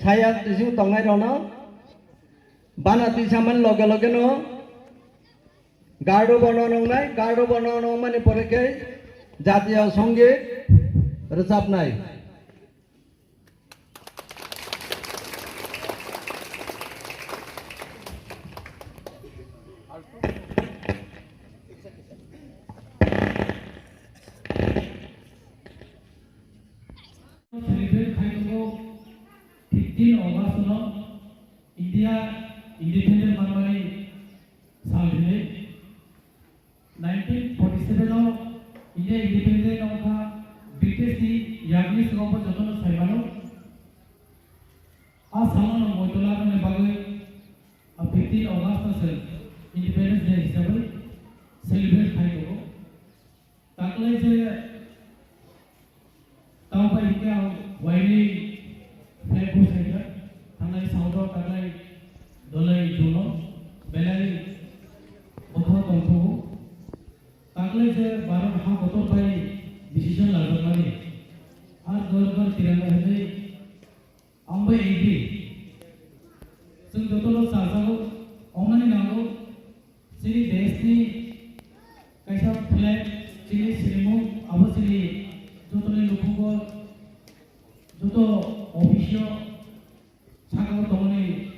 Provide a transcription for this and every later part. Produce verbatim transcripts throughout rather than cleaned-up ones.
Saya bising tongnai rono bana twi samani loge loge no gardo bono nongnai, gardo bono nongmani pore khe jatiyo songit rwchapnai. Celebrate khai tongo fifteen August no India independent manmani sal hinwi. Nineteen forty-seven o India independent wngkha, British ni yakni swkango jotono sai mano. A salno moitwla rwna bagwi a fifteen August no se Independence Day hisabai celebrate khai tongo. Taklai je Tamo bai hwnkhe ang wainwi flag bo saikha, thangnai South o taklai Dolai June o belai bwkha tongthogo. Taklai je Bharat ha kotor bai decision lajakmani, har ghar ghar tiranga hinwi Ang bai agree. Chwng jotono chajago, wngnani nango. Chini deshni kaisa flag, chini sinimung, abo chini jotoni nukhungo, joto office o, sakao tongmani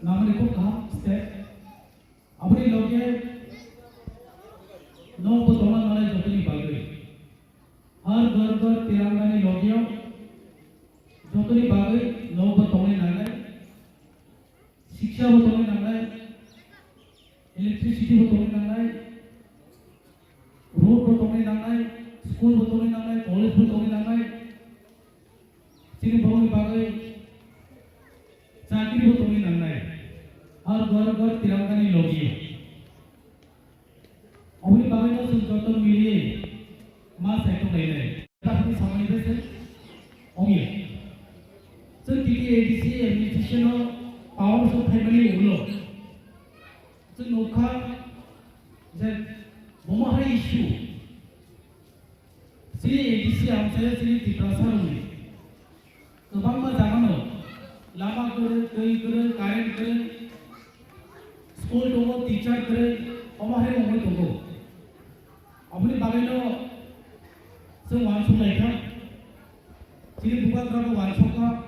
nangmani khub kaham step. Aboni loge nokbo tongna nangnai jotoni bagwi. Har ghar ghar tirangani logeo jotoni bagwi nokbo tongwi nangnai, siksa bo tongwi nangnai, electricity bo tongwi nangnai, road bo tongwi nangnai, school bo tongwi nangnai, college bo tongwi nangnai. Chini borokni bagwi chakri bo tongwi nangnai. Har ghar ghar tirangani logio. Oboni bagwino chwng joto miliwi ma saitok lainai. Tamni samani bese ongya. Chwng T T A D C administration o power so phaimani ulo. Chwng nukha je bomo hai issue. Chini A D C amchaio chini Tiprasa rokni kwbangma jagano lama kwrwi, twi kwrwi, current kwrwi, school tongo, teacher kwrwi, omo hai wngwi tongo. Aboni bagwino chwng uansuk laikha, chini bubagrabo uansukha.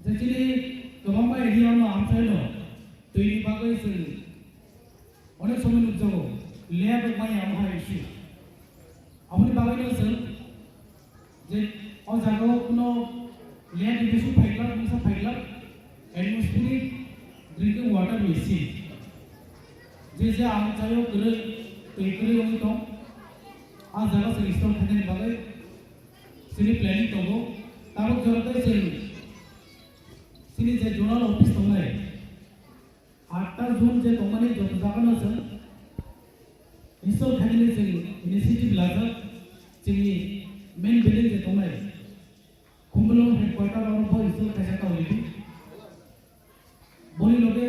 Je chini kwbangma area no amchaino twini bagwi chwng onek somoi nukjago, lab rok maya omo hai issue. Aboni bagwino chwng je o jagao kuno lab ni bising phaikla, mungsa phaikla, atmospheric drinking water machine. Je je amchaio kwrwi, twi kwrwi wngwi tong, a jaga chwng install khainani bagwi Chini planning tongo, tabuk jora tei chwng chini je zonal office tongnai, atta zone je tongmani joto jagano chwng install khainani chwng initiative lajak, chini main building je tongnai, Khumulwng headquarter oro bo install khaijak already. Boni loge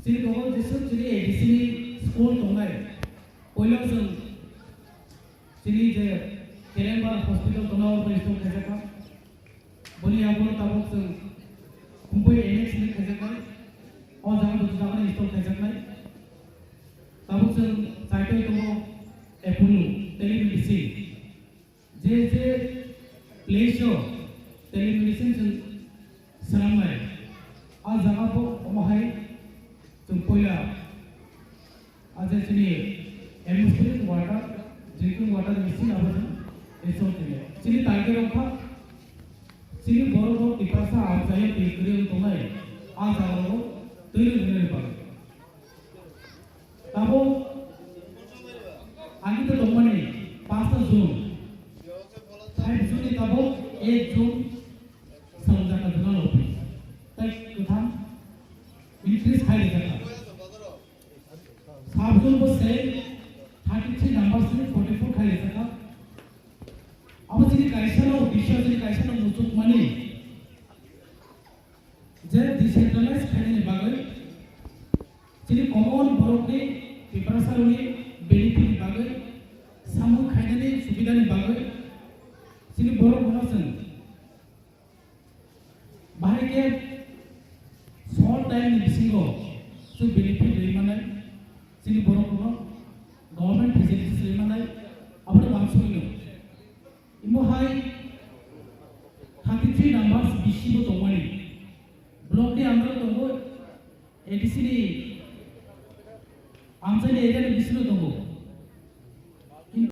chini tongo jeswk chini A D C ni school tongnai. Poila chwng chini je Kelenbar hospital tongnai, abo install khaijakha. Boni yagulo tabuk chwng Khumpui N X ni khaijaknai. O jaga bo jagani install khaijaknai. Tabuk chwng Chaitoi tongo Apollo telemedicine. Je je place o telemedicine chwng swnamnai, a jaga bo omo hai chwng poila a je chini atmospheric water, drinking water machine abo chwng install khainai. Chini target wngkha chini borok rok Tiprasa amchaio twi kwrwi wng tongnai, a jaga o twi rwgwinani bagwi. Tabuk agito tongmani panchta June, five June ni tabuk eight June swnamjakha zonal office. Tai kwtham increase khai rijakha. Sub zone bo same, thirty three number se forty four khai rijakha. Abo chini kaisa no uddesyo, chini kaisa no muchukmani. Je decentralize khainani bagwi, chini common borokni Tiprasarokni benefit ni bagwi, samung khainani subidani bagwi, chini borok bono chwng Bahai khe short time ni bisingo chwng benefit rwi manai, chini borok no government facilities rwi manai, abo no bangsugwi no. Imo hai thirty three numbers B C bo tongmani. Block ni under tongo, A D C ni amchaini area ni bisingo tongo.